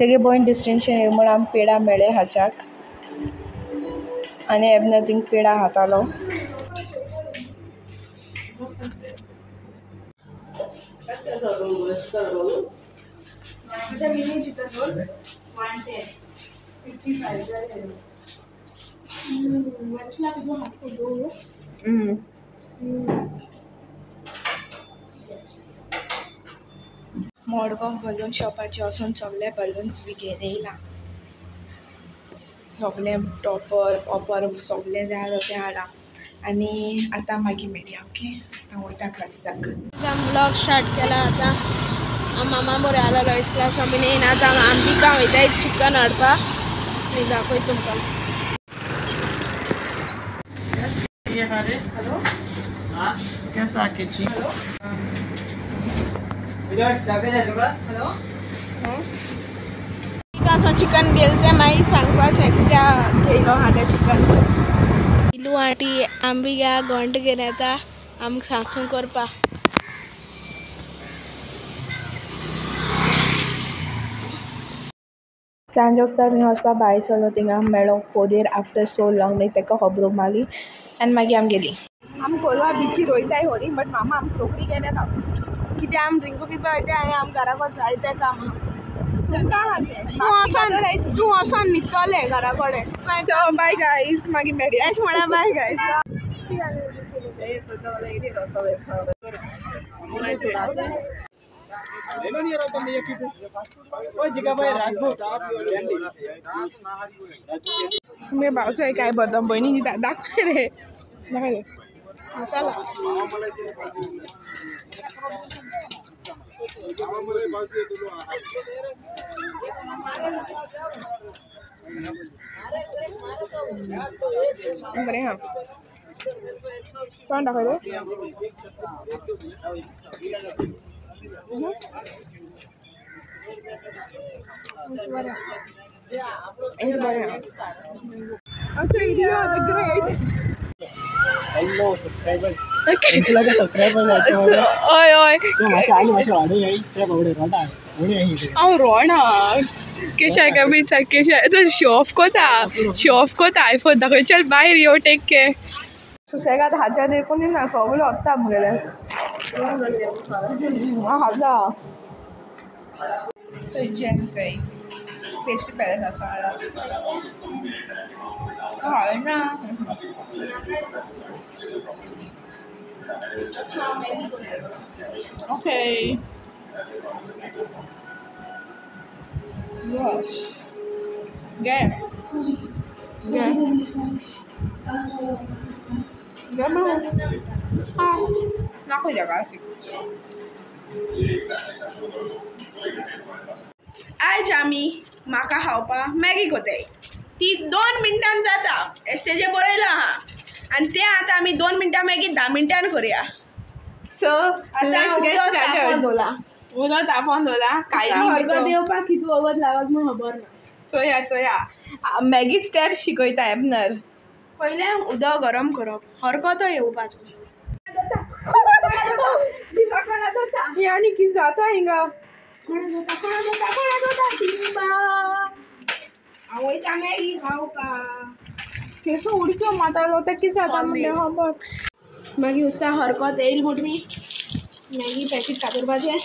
तेगे भयण डिस्टिंक्शन येयली म्हूण आमकां पेडा मेळ्ळे हाच्याक आनी एबनर थिंग पेडा खातालो. Mini chicken roll 110 55. Madgaon balloon शॉपाचे वचून सगळे बलून्स बी घेवन येयला. सगळे टॉपर पॉपर सगळें जाय जाल्यार तें हाडा आनी आतां मागीर मेळया. ओके, आतां वयता क्लासाक. ब्लॉग स्टार्ट केला आतां. मामा बरें आलो इस क्लास बीन येयना. आतां आंबिका वयताय चिकन हाडपाक. दाखय तुमकां. हेलो कैसा हेलो हेलो चिकन गेले तें मागीर सांगपाचें कित्याक घेयलो आहा तें चिकन. इलू आंटी आंबिका घोंट घेवन येता आमकां सासूं करपाक. सांज वखदार थंय वचपा भायर सरलो थिंगा मेळ्ळो पोदेर आफ्टर सो लॉंग. मागीर ताका खबरो मारली आनी मागीर आमी गेली. आमी कोलवा बिचीर वयताय होरी बट मामा आमकां रोखडी घेवन येता कित्याक आमी ड्रिंकू पिवपा वयताय आनी आमकां घरा कडेन जायते काम आहा. तूं वचोन न्हिदतलें घरा कडेन. बाय गायज, मागीर मेळया. अशें म्हळ्यार बाय गायज. मी भावसाय काय बदम बहिणी दिता दाखय रे दाखय रे मसाला बरें हा कोण दाखय रे. बरें बरें. Hello subscribers. Subscribers ओय ओय हांव रोणा केशा काय बी केशा तो शो ऑफ कोता शो ऑफ कोता आयफोन दाखय. चल बाय रियो, टेक केअर. सुसेगाद हाच्या देखून ना सगळें वता आमगेलें खाता. चोय जॅम चोय पेस्ट्री पॅलेस आसा हाडा हांवें ना. ओके गे गे गे दाखय जाका अशी. आयज आमी म्हाका खावपाक मॅगी कोताय. ती 2 मिनटान जाता एश तेजें बरयलां आहा आनी तें आतां आमी 2 मिनटां मॅगी 10 मिनटान करुया. सो उदक तापोवन दवरला. हरकत येवपाक कितू वगत लागत म्हूण खबर ना. चोया चोया मॅगी स्टेप शिकयता एबनर. पयलें उदक गरम करप हरकत येवपाचो. हें आनी कितें जाता हिंगा. कोणा जाता कोणा जाता कोणा जाता शिंबा. हांव वयता मॅगी खावपाक. केसो उडक्यो मारतालो तें कितें जाता म्हणलें खबर. मागीर उदका हरकत येयल म्हणटरी मॅगी पॅकेट कातरपाचें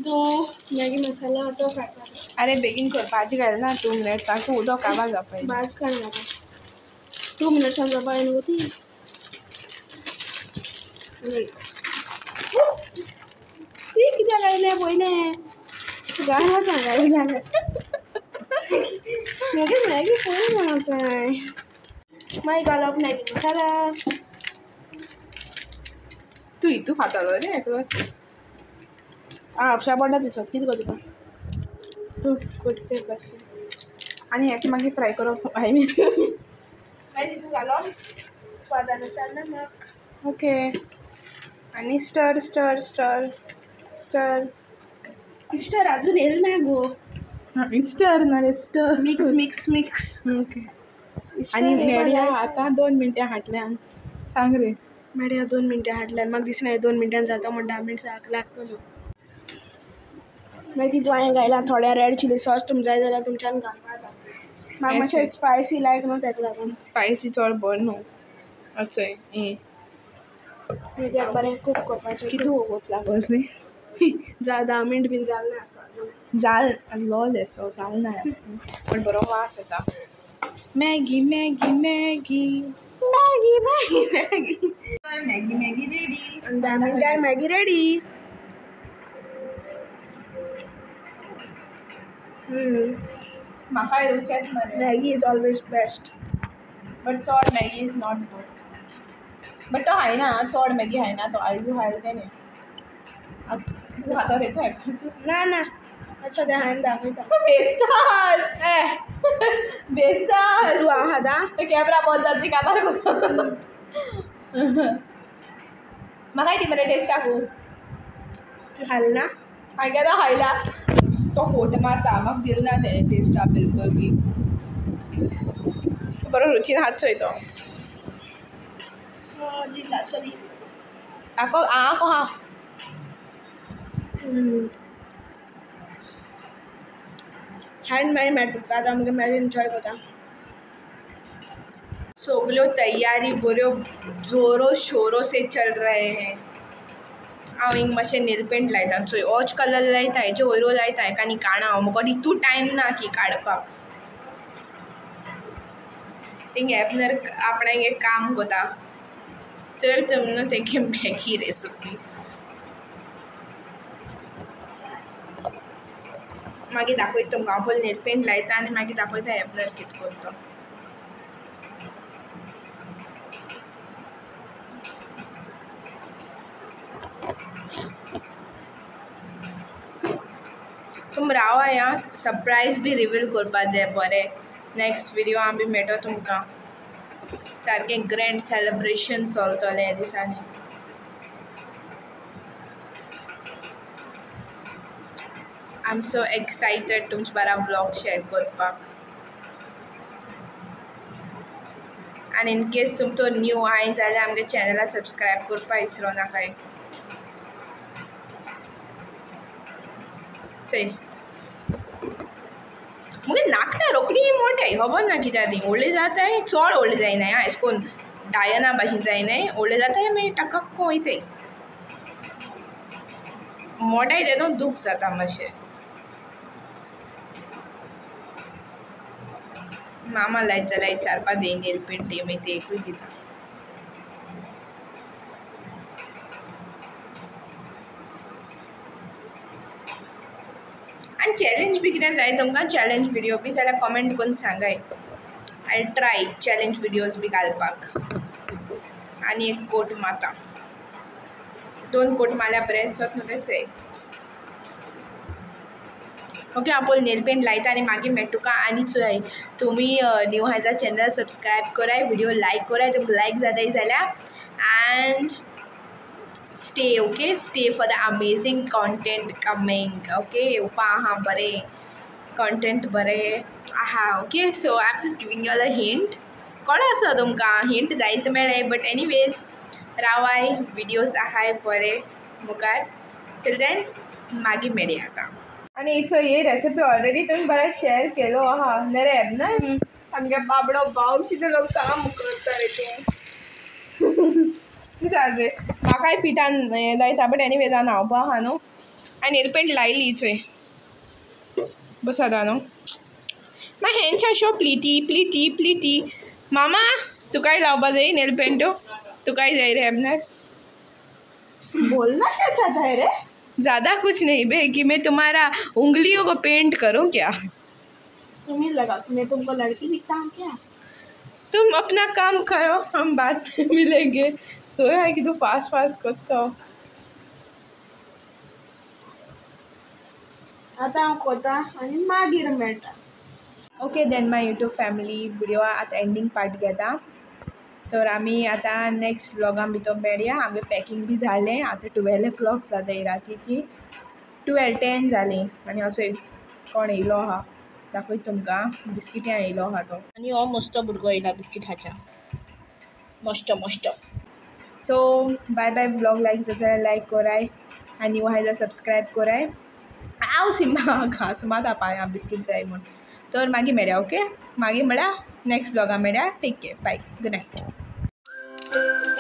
तूं मॅगी मसाला तो काडपाचो. अरे बेगीन कर, भाजी घाल ना 2 मिनट्सांक उदक काबार जावपा. भाज काड म्हाका 2 मिनट्सान जावपा न्हू ती. ती कित्याक आयलें पयलें गायला सांगालें जालें. मॅगी मॅगी पळय ना काय. मागीर घालप मॅगी मसाला. तूं हितू खातालो रे एकलो. आपशा पडटा दिसत कितें गो तुका तूं कोत्ते बस आनी हेका मागीर फ्राय करप. I mean मागीर तितू घालप स्वादानुसार नमक. ओके आनी stir stir stir stir. Stir अजून येयल ना गो. स्टर ना रे stir. Mix mix mix. Okay आनी मेळया आतां 2 मिनटां हाटल्यान. सांग रे. मेळया 2 मिनटां हाडल्यान म्हाका दिसना 2 मिनटान जाता म्हूण 10 मिनटां लागतलो. मागीर तितून हांवें घायलां थोडें रेड चिली सॉस तुमकां जाय जाल्यार तुमच्यान घालपा जाता. म्हाका मातशें स्पायसी लायक न्हू तेका लागून. स्पायसी चड बरें न्हू. अच्छा हें मागीर बरें कूक करपाचें. कितू वोगोत लागोसलें? जा 10 मिनट बीन जालें ना आसो. जाल लोल एसो जाल ना पण बरो वास येता. Maggi Maggi Maggi Maggi Maggi Maggi Maggi Maggi ready. 10 मिनटान मॅगी रेडी. म्हाकाय रुचेच मरे. Maggi is always best. But चड Maggi is not good. But तो खायना, चड मॅगी खायना तो. आयजू खायला तेणें. तूं खाता रे तो? ना ना अच्छा तें हांवें दाखयता. बेस्ताल बेस्ताल. तूं हांव खाता? कॅमरा बंद जाता काबार करता. म्हाकाय दी मरे टेस्टाकू. तूं खालें ना? हांवें केन्ना खायला. तो फोट मारता म्हाका दिल ना तेणें टेस्टा बिलकूल बी. बरो रुचीन हात चोय तो. आको आको हा. हांवें मागीर मेळटा आतां आमगे मॅगी एन्जॉय करता. सगल्यो तयारी बऱ्यो जोरो शोरो से चल रहे हैं. हांव हिंग मातशें नेल पेंट लायता. चोय होच कलर लायता, हेचे वयरो लायता हेका आनी काणा हांव. म्हाका तितू टायम ना की काडपाक. थिंग एपनर आपणागे काम कोता. चल तुम तेगे मॅगी रेसिपी मागीर दाखयता तुमकां. हांव पयलीं नेल पेंट लायता आनी मागीर दाखयता एपनर कितें करता तो. तुम रावा या सरप्रायज बी रिवील करपा जाय बरें. नेक्स्ट विडियो हांव बी मेळटो तुमकां. सारकें ग्रँड सेलिब्रेशन चलतलें ह्या दिसांनी. I am so excited तुमचे बारा ब्लॉग शेअर करपाक. आनी इन केस तुमचो न्यू आहाय जाल्यार आमगे चॅनला सबस्क्रायब करपाक विसरो नाकाय. चय मुगे नाकटां रोखडी मोठाय खबर ना कित्याक तीं. व्हडलीं जाताय चड व्हडलीं जायनाय आं, एशें कोन्न डायना भाशेन जायनाय. व्हडलें जाताय मागीर टकक्क वयताय. मोठाय तेदो दूख जाता मातशें. मामा लायत जाल्यार विचारपा जाय नेल पेंट मागीर ते एकूय दिता. आनी चॅलेंज बी कितें जाय तुमकां, चॅलेंज विडियो बी जाल्यार कॉमेंट करून सांगाय. I try challenge videos बी घालपाक. आनी एक कोट मारता. 2 कोट मारल्यार बरें दिसत न्हू तें चोय. ओके हांव पयलीं नेल पेंट लायता आनी मागीर मेळटा तुका. आनी चोय तुमी न्यू आहा जाल्यार चॅनल सबस्क्रायब कराय, विडियो लायक कराय तुमकां लायक जाताय जाल्यार. And stay okay, stay for the amazing content coming. Okay येवपा आहा बरें कॉन्टेंट बरें आहा. Okay so I am just giving you all a hint. कोण आसलो तुमकां हिंट जायत मेळ्ळें. बट एनीवेज रावाय विडियोज आहाय बरे मुखार. टिल then मागीर मेळया आतां. आनी चोय ही रेसिपी ऑलरेडी तुमी बरें शेअर केलो आहा न्ही रे एबनर? आमगे बाबडो भाव कितें लोक काम करता रे तें. कितें जालें रे म्हाकाय पिठान हें जायता. बट एनीवेज हांव न्हांवपा आहा न्हू. आनी नेल पेंट लायली चोय बस आतां न्हू. मागीर हेंच्या अश्यो प्लिटी प्लिटी प्लिटी. मामा तुकाय लावपा जाय नेल पेंटू? तुकाय जाय रे एबनर? बोलना क्या चाहता है रे? ज़्यादा कुछ नहीं बे कि मैं तुम्हारा उंगलियों को पेंट करूं क्या? तुम ही लगाओ. मैं तुमको लड़की दिखता हूँ क्या? तुम अपना काम करो, हम बाद में मिलेंगे. सोया है कि तू फास्ट फास्ट करता हो. आतां हांव कोता आनी मागीर मेळटा. Okay then my YouTube family, video आतां एंडींग पार्ट घेता. तर आमी आतां नेक्स्ट व्लॉगान भितर मेळया. आमगें पॅकींग बी जालें. आतां 12 o'clock जाताय रातीची. 12:10 जालीं. आनी असो कोण येयलो आहा दाखयता तुमकां. बिस्किट्यां येयलो आहा तो. आनी हो मस्तो भुरगो येयला बिस्कीट खाच्या. मस्त मस्त. So bye bye. Vlog like जाता जाल्यार लायक कराय आनी आहा जाल्यार सबस्क्रायब कराय. हांव सिम्बा घांस मारता पांया बिस्कीट जाय म्हूण. तर मागीर मेळया ओके, मागीर म्हळ्यार नेक्स्ट ब्लॉगा मेळया. Take care, bye, good night.